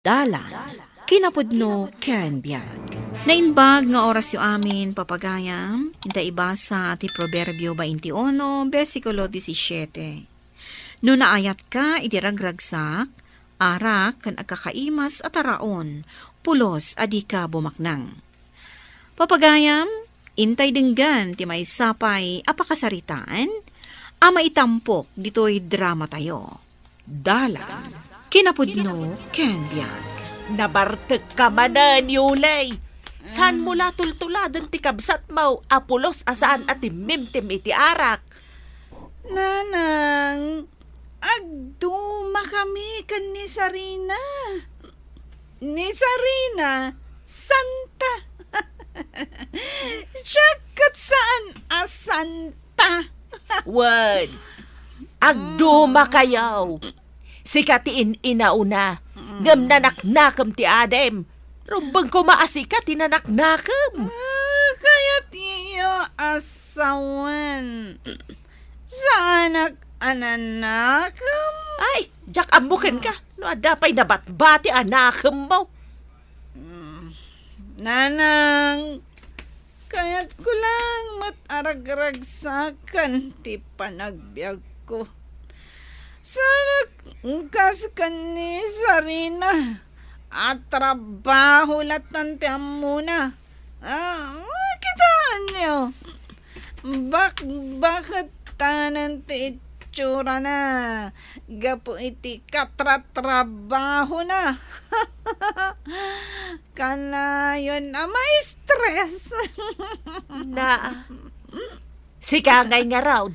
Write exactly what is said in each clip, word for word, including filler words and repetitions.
Dalan, kinapudno ken biag. Naimbag nga orasyo amin, papagayam, inta ibasa ti Proverbio twenty-one, bersikulo disisiete. No naayatka iti ragragsak, arak ken agkakaimas a taraon, pulos a dika bumaknang. Papagayam, intay denggen ti maysa pay a pakasaritaan a maitampok ditoy dramatayo. Dalan, kinapudno ken biag. Nabartekka manen, Yulay. Saanmo la tultuladen ti kabsatmo a pulos a saan a timmimtim iti arak. Nanang, agdumakami ken ni Sarina. Ni Sarina, santa. Siak ket saan a santa. Wen, agdumakayo. Sika ti in-inauna, ngem nanaknakem ti adim. Rumbeng koma a sika ti nanaknakem. Ah, kayatyo a sawen. Saanak a nanakem? Ay, diak ammo kenka. No adda pay nabatbati a nakemmo. Mm, Nanang, kayatko lang met a ragragsakan ti panagbiagko. Saanak kas ken ni Sarina a trabaho latan ti ammona. Ah, kitaenyo. Bakbaketanen ti itsurana gapu iti katratrabahona. Kanayon a ma-stress. Na, sika ngay ngarud.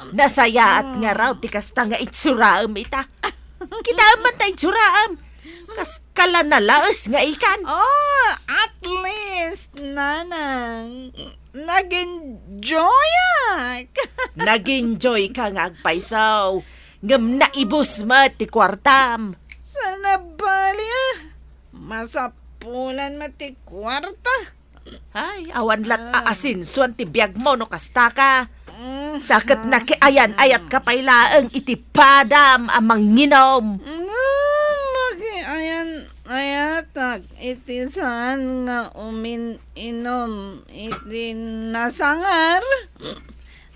Nasayaat ngarud ti kasta nga itsuraem ita. Kitaem man ta itsuraem. Kas kala nalaes nga ikan. Oh, at least, Nanang, nag-enjoyak. Nag-enjoy ka nga agpayso. Ngem naibus met ti kuartam. Saan a bali, ah. Masapulan met ti kuarta. Ay, awan lat a asinsuan ti biagmo no kasta ka. Mm. Sa ket nakiayan-ayat ka pay laeng iti padam a manginom. Mm, makiayan-ayatak iti saan nga umin-inom iti nasangar.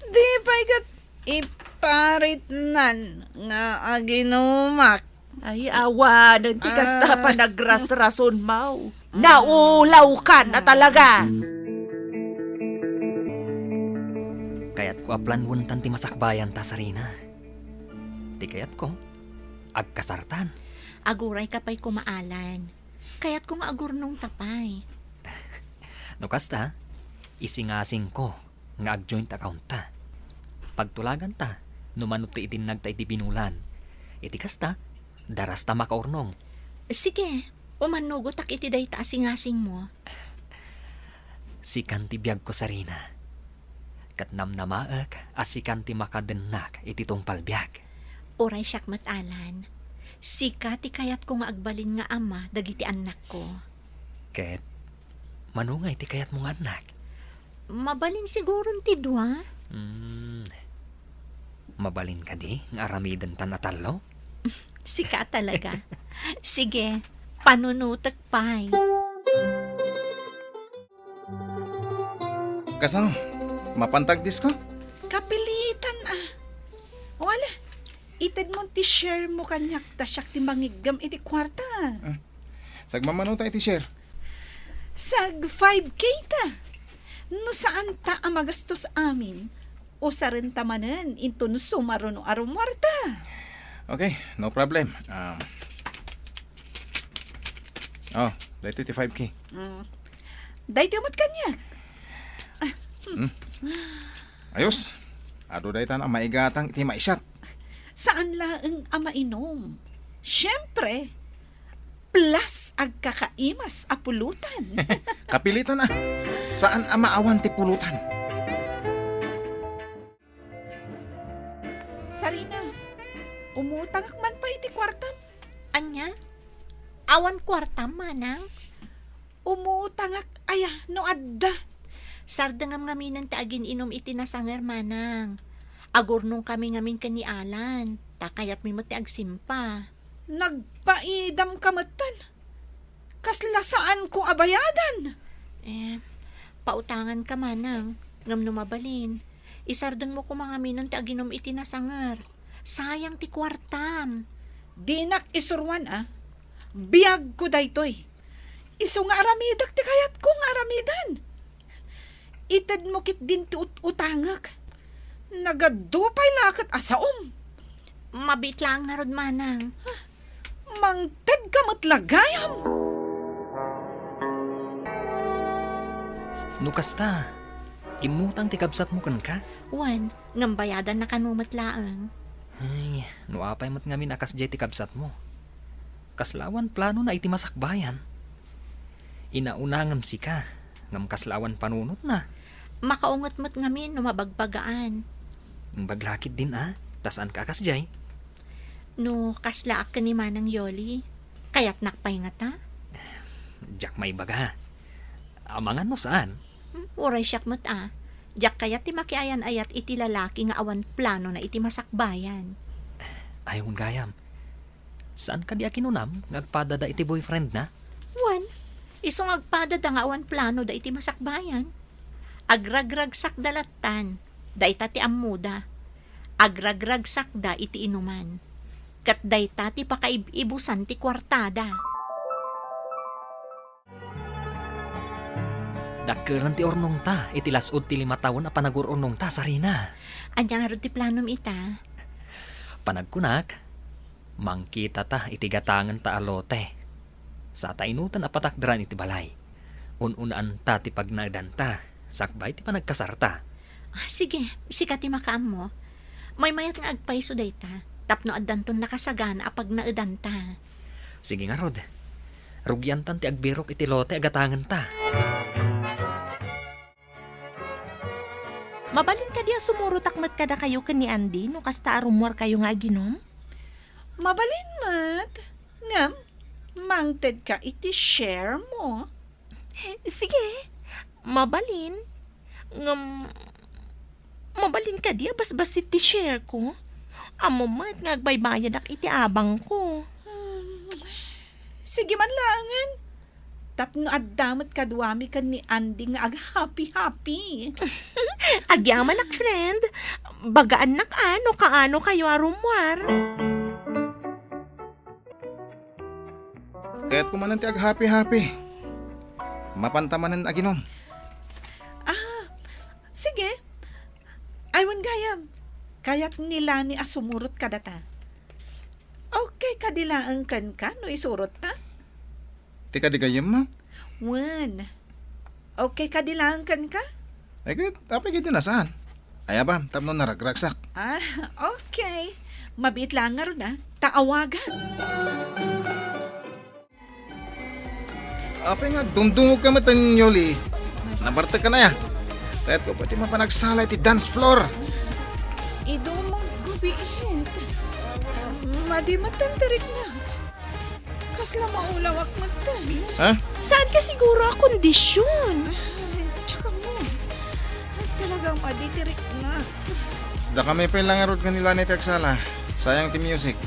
Di pay ket iparitnan nga aginumak. Ay, awanen ti kasta a panagrasrasonmo. Naulawkan a talaga. Kayatko a planwen tan ti masakbayan ta, Sarina. Ti kayatko, agkasartan. Agurayka pay koma, Alan. Kayatko nga agurnongta pay. No kasta, isingasingko nga ag-joint account ta. Pagtulaganta no mano ti idinnagta iti binulan. Iti kasta, darasta makaurnong. Sige, umannugotak iti dayta a singasingmo. Sikan ti biagko, Sarina. Ket namnamaek a sikan ti makadennak iti tungpal biag. Uray siak met, Alan. Sika ti kayatko nga agbalin nga ama dagiti annakko. Ket mano ngay ti kayatmo nga annak? Mabalin siguron ti dua. Hmm. Mabalin kadi nga aramiden tan a tallo? Sika talaga. Sige, panunotek pay. Kasano? Mapantag disko? Kapilitan, ah. O, ala, itedmo ti share mo kaniak ta siak ti mangiggem iti kuarta. Ah. Sagmamano ta iti share? Sag five K ta. No saan ta a magastos amin, usaren ta manen inton sumaruno a rumuarta. Okay, no problem. Um, oh, daytoy ti five K. Mm. Daytoy met kaniak. Hmm. Ayos. Adu daytan a maigatang iti maisat. Saan laeng a mainom. Siyempre, plus agkakaimas a pulutan. Kapilitan a. Saan a maawan ti pulutan. Sarina, umutangak man pay iti kuartam. Ania? Awan kuartam, manang? Umutangak aya no adda. Sardengam ngaminen ti agin-inom iti nasanger, manang. Agurnongkami ngamin ken ni Alan, ta kayatmi met ti agsimpa. Nagpaidam ka metten. Kasla saanko a bayadan. Eh, pautangan ka, manang. Ngem no mabalin, isardengmo koma ngamin ti aginom iti nasanger. Sayang ti kuartam. Dinak isuruan, a. Biagko daytoy. Isu nga aramidek ti kayatko nga aramiden. Itedmo ketdin ti ut-utangek. Nagadu pay la ket a saom. Mabiit laeng ngarud, manang. Mangted ka met la gayam. No kasta, immutang ti kabsatmo kenka? Wen, ngem bayadanna kano met laeng. Ay, no apay met ngamin a kasdiay ti kabsatmo. Kasla awan planona iti masakbayan. Inauna ngem sika, ngem kasla awan panunotna. Makaunget met ngamin no mabagbagaan. Imbag la ketdin a, ta saanka a kasdiay. No kaslaak ken ni Manang Yoli, kayatnak pay ngata? Diak maibaga. Amangan no saan? Hmm, uray siak met a. Diak kayat ti makiayan-ayat iti lalaki nga awan planona iti masakbayan. Ay, wen gayam. Saan kadi a kinunam nga agpadada iti boyfriendna? Wen, isu nga agpadada nga awan planoda iti masakbayan. Agragragsakda lattan, dayta ti ammoda. Agragragsakda iti inuman. Ket dayta ti pakaib-ibusan ti kuartada. Dakkelan ti urnongta iti las-ud ti lima tawen a panagur-urnongta, Sarina. Ania ngarud ti planom ita? Panagkunak, mangkitata iti gatangenta a lote. Sa ta inuten a patakderan iti balay. Un-unaanta ti pagnaedanta, sakbay ti panagkasarta. Ah, sige, sika ti makaammo. Maymayat nga agpayso dayta, tapno addanton nakasagana a pagnaedanta. Sige ngarud. Rugiantan ti agbirok iti lote a gatangenta. Mabalin kadi a sumurotak met kadakayo ken ni Andy no kasta a rummuarkayo nga aginom? Mabalin met. Ngem, mangted ka iti share mo. Sige, mabalin. Ngem, mabalin kadi a basbasit ti share ko? Ammom met nga agbaybayadak iti abangko. Hmm, sige man laengen. Tapno adda met kaduami ken ni Andy nga aghappy-happy. Agyamanak, friend. Bagaannak a no kaano kayo a rummuar. Kayatko manen ti aghappy-happy. Mapanta manen aginom. Ah, sige. Ay, wen gayam. Kayat ni Lani a sumurot kadata. Okay kadi laeng kenka no isurotta? Ti kadi gayyemmo? Wen. Okay kadi laeng kenka? Ay, ket apay kadi na saan? Aya ba, tapno naragragsak. Ah, okay. Mabiit laeng ngarud, a. Ta awagan. Apay nga dumdumog ka met, Yoli? Nabartek ka na ya. Kayatko pay ti mapan agsala iti dance floor. Idumog ko biit. Madi met ti riknak. Kasla maulawak met. Ha? Saan ka siguro a kondisyon? Ay, tsaka mo. Talagang madi ti riknak. Dakami pay la ngarud ken ni Lani ti agsala. Sayang ti music.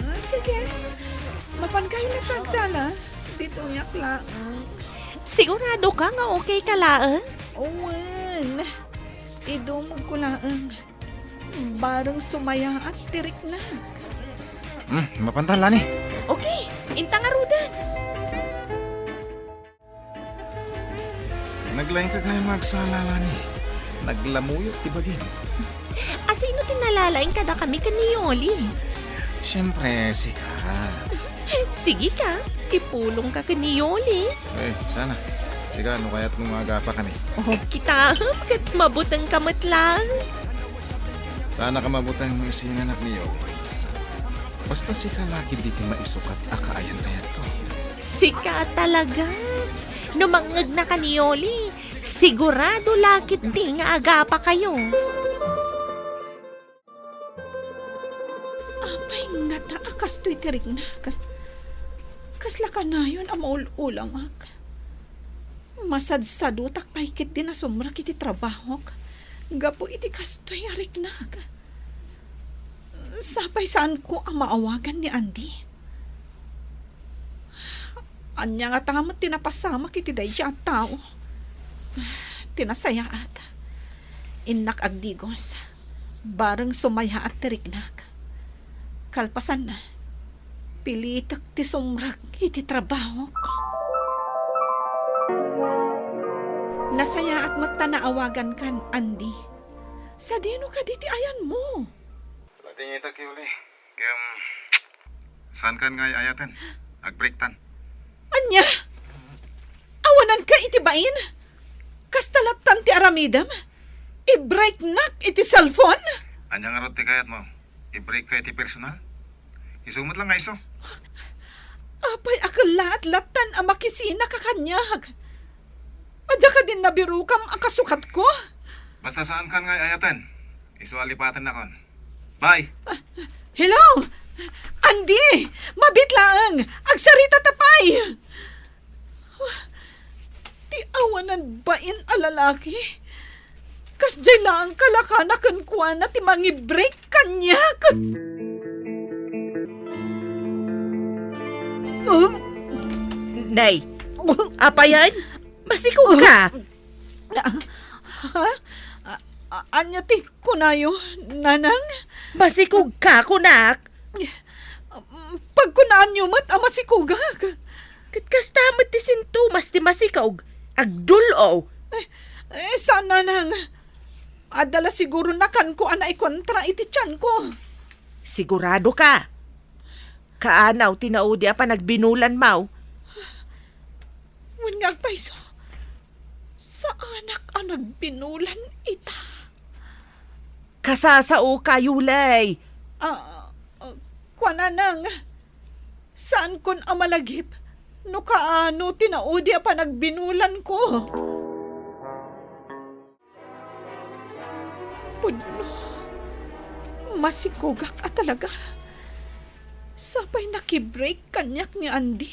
Ah, sige. Mapan kayo na ti agsala. Ditoyak laeng. Sigurado ka nga okay ka laeng? Wen. Idumog ko laeng. Bareng sumayaat ti riknak. Hmm, mapanta, Lani. Okay, inta ngaruden. Naglaing ka gayam nga agsala, Lani. Naglamuyot ti bagim. Asino ti nalalaing kadakami ken ni Yoli? Siyempre, sika. Sige ka, ipulong ka ken ni Yoli. Eh, sana. Sika, no kayatmo nga agapa kami. Oh, kita, ket mabuteng ka met laeng. Sana ka mabuteng no isinanak ni Yoli. Basta sika la ketdi ti maisukat a kaayan-ayatko. Sika talaga. No mangngegna ka ni Yoli, sigurado la ketdi nga agapa kayo. Apay ngata a kastoy ti riknak? Kasla kanayon a maul-ulawak. Masadsadutak pay ketdi a sumrek iti trabahok gapu iti kastoy a riknak. Sapay saanko a maawagan ni Andy. Ania ngata met ti napasamak iti daydiay a tao? Ti nasayaat, innak agdigos, bareng sumayaat ti riknak. Kalpasanna, pilitek ti sumrek iti trabahok. Nasayaat met ta naawagankan, Andy. Sadino kadi ti ayanmo? Nadingitak, Yuli. Ngem, saankan nga ay-ayaten. Agbreaktan. Ania? Awananka iti bain? Kasta lattan ti aramidem? Ibreaknak iti cellphone? Ania ngarud ti kayatmo? Ibreakka iti personal? Isu met la nga isu. Apay a kellaat lattan a makisinaka kaniak? Adda kadin nabirokam a kasukatko? Basta saankan nga ay-ayaten. Isu a lipatennakon. Bye! Hello! Andy! Mabiit laeng! Agsaritata pay! Ti awanan bain a lalaki, kasdiay laeng kalakana kenkuana ti mangibreak kaniak. Um, Nay, apayan? Masikog ka? Ha? A-, a-, ania ti kunayo, Nanang? Masikog ka, kunak? Pagkunaanyo met a masikogak. Ket kasta met ti sintomas ti masikog, agdul-o. Eh, eh, saan, Nanang? Adda la siguro nakanko a naikontra iti tianko. Sigurado ka? Kaanaw ti naudi a panagbinulanmaw? Wen nga agpayso, saanak a nagbinulan ita. Kasasao ka, Yulay. Ah, ah, kuan, Nanang, saankon a malagip no kaano ti naudi a panagbinulanko. Pudno, masikogak a talaga. Sapay nakibreak kaniak ni Andy.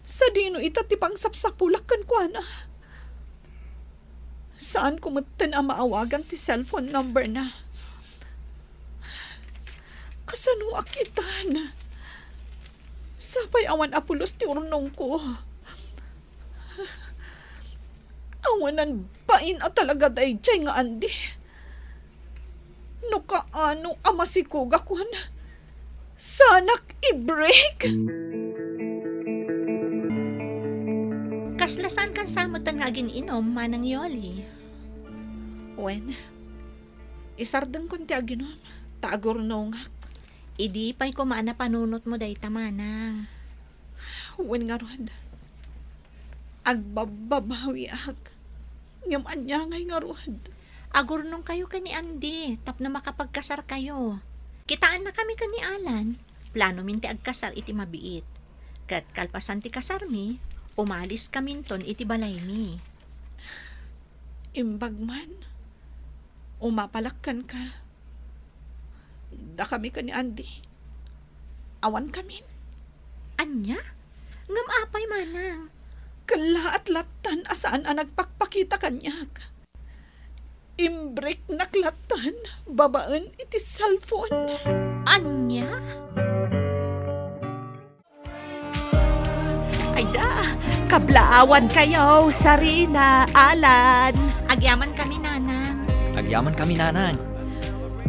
Sadino ita ti pangsapsapulak kenkuana? Saanko metten a maawagan ti cellphone number na. Kasanoak itan? Sapay awan a pulos ti urnongko. Awanan bain a talaga daydiay nga Andy. No kaano a masikogak wen, saanak i-break. Kasla saankan sa metten nga agin-inom, Manang Yoli? Wen, isardengkon ti aginom, ta agurnongak. Idi pay koma a napanunotmo dayta, Manang. Wen ngarud, agbabbabawiak. Ngem ania ngay ngarud? Agurnongkayo ken ni Andy tapno makapagkasarkayo. Kitaennakami ken ni Alan. Planomin ti agkasar iti mabiit. Ket kalpasan ti kasarmi, umaliskaminton iti balaymi. Imbag man, umapalak kenka. Dakami ken ni Andy, awankamin. Ania? Ngem apay, Manang? Kellaat lattan a saan a nagpakpakita kaniak. Imbreknak lattan babaen iti cellphone. Ania? Ayda, kablaawankayo, Sarina, Alan. Agyamankami, Nanang. Agyamankami, Nanang.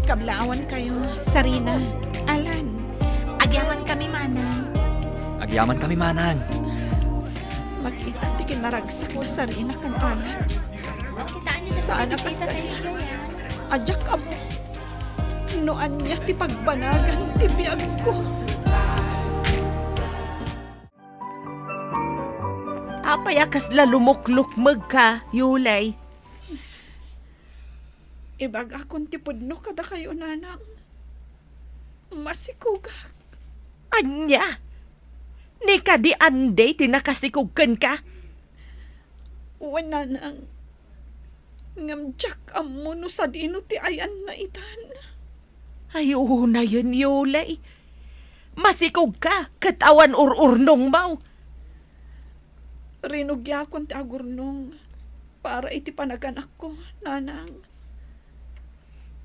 Kablaawankayo, Sarina, Alan. Agyamankami, Manang. Agyamankami, Manang. Makita ti kinaragsak da Sarina ken Alan. Saan a kas kaniak. Diak ammo no ania ti pagbanagan ti biagko. Apay a kasla lumuklukmegka, Yulay? Ibagakon ti pudno kadakayo, Nanang. Masikogak. Ania? Ni kadi Andy ti nakasikog kenka? Wen, Nanang. Ngem diak ammo no sadino ti ayanna itan. Ay, unayen, Yulay. Masikogka ket awan ur-urnongmo. Rinugiakon ti agurnong para iti panaganakko, Nanang.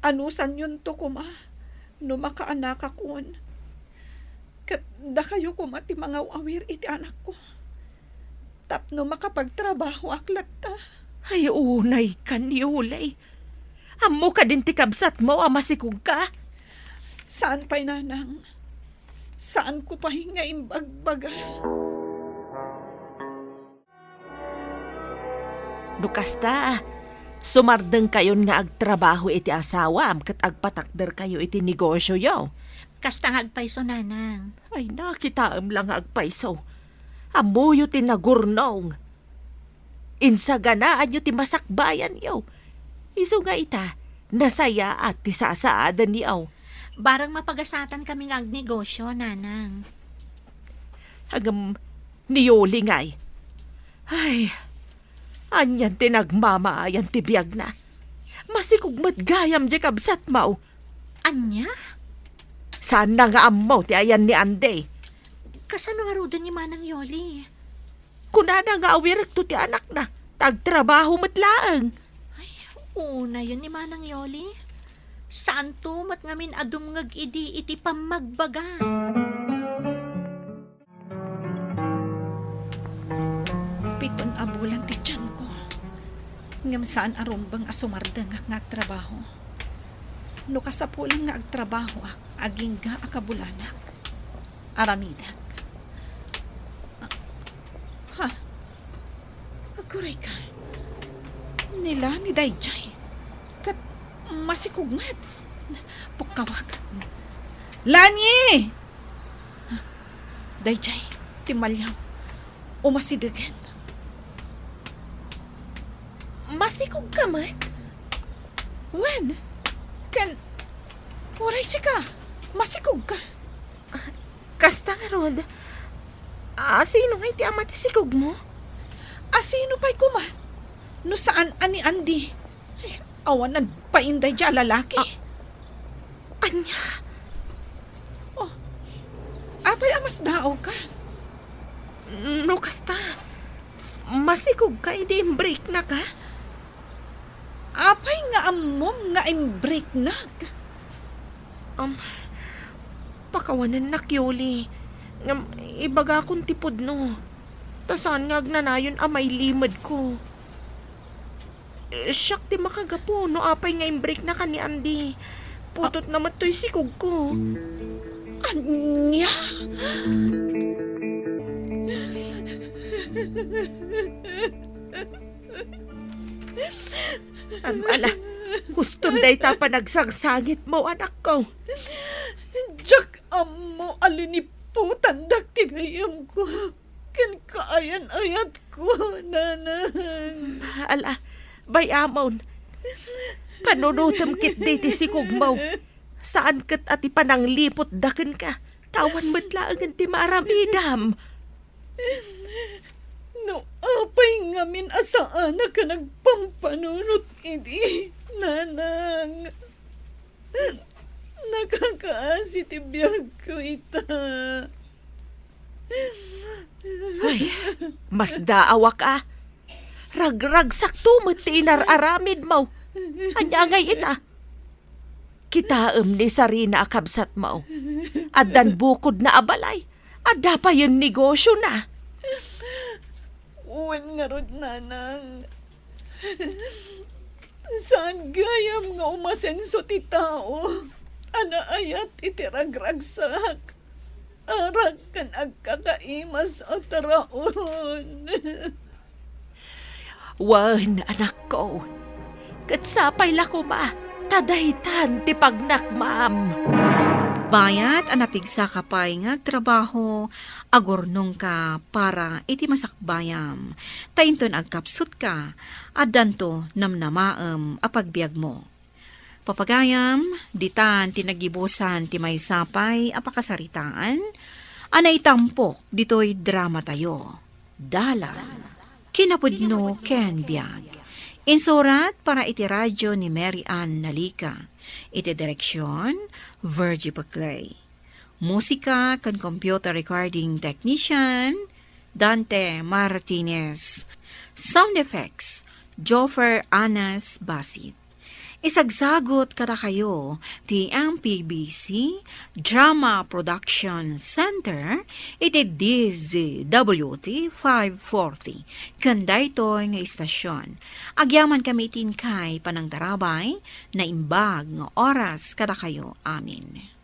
Anusanyonto koma no makaanakakon. Ket dakayo koma ti mangaw-awir iti anakko tapno makapagtrabahoak latta. Ay, unay kan, Yoli. Ammo kadin ti kabsatmo a masikogka? Saan pay, Nanang. Saanko pay nga imbagbaga. No kasta, sumardengkayon nga agtrabaho iti asawam ket agpatakderkayo iti negosioyo. Kasta nga agpayso, Nanang. Ay, nakitaem la nga agpayso. Ammoyo ti nagurnong. Insaganaanyo ti masakbayanyo. Isu nga ita, nasayaat ti sasaadanyo. Barang mapagasatan kami nga agnegosio, Nanang. Ngem ni Yoli ngay. Ay, anian ti nagmamaayan ti biagna. Masikog met gayam diay kabsatmo. Ania? Saanna nga ammo ti ayan ni Andy. Kasano ngaruden ni Manang Yoli? Kunana nga awirekto ti anakna, ta agtrabaho met laeng. Ay, unayen ni Manang Yoli. Saanto met ngamin a dumngeg idi iti pammagbaga. Piton a bulan ti tianko, ngem saan a rumbeng a sumardengak nga agtrabaho. No kasapulan nga agtrabahoak, agingga a kabulanak. Aramidek. Ah, ha? Agurayka. Ni Lani daydiay. Ket masikog met. Pukkawak. Lani! Daydiay, ti maliaw. Umasidegen. Masikogka met? Wen, ken, uray sika, masikogka. Kasta ngarud, a, sino ngay ti ama ti sikogmo? A, sino pay koma? No saan a ni Andy. Ay, awanan pay daydiay a lalaki. A-, ania? Oh, apay a masdaawka? No kasta, masikogka idi imbreaknak, a? Apay nga ammom nga imbreaknak? Um, pakawanennak, Yoli. Ngem ibagakon ti pudno. Ta saan nga agnanayon a mailimedko. Eh, siak ti makagapu no apay nga imbreaknak a ni Andy. Putotna met toy sikogko. Ania? Am, ala, huston dayta panagsangsangitmo, anakko. Diak ammo a liniputandak ti gayyemko ken kaayan-ayatko, Nanang. Ala, bay-amon. Panunotem ketdi ti sikogmo. Saan ket a ti panangliputda kenka, ta awan met laengen ti maaramidam. No apay ngamin a saanak a nagpampanunot idi, Nanang. Nakakaasi ti biagko ita. Ay, masdaawak a. Ragragsakto met ti inar-aramidmo. Ania ngay ita? Kitaem ni Sarina a kabsatmo. Addan bukodna a balay. Adda payen negosiona. Wen ngarud, Nanang. Saan gayam nga umasenso ti tao a naayat iti ragragsak, arak ken agkakaimas a taraon. Wen, anakko, ket sapay la koma ta daytan ti pagnakmam. Bayat a napigsaka pay nga agtrabaho, agurnongka para iti masakbayam, ta inton agkapsutka, addanto namnamaem a pagbiagmo. Papagayam, ditan ti naggibusan ti maysa pay a pakasaritaan a naitampok ditoy dramatayo, Dalan, Kinapudno ken Biag. Insurat para iti radio ni Mary Ann Nalica. Iti direksion, Virgie Paclay. Musika ken computer recording technician, Dante Martinez. Sound effects, Joffer Anas Basit. Isagsagut kadakayo ti M P B C Drama Production Center iti D Z W T five forty ken daytoy nga istasyon. Agyaman kami iti inkay panangtarabay, naimbag nga oras kadakayo amin.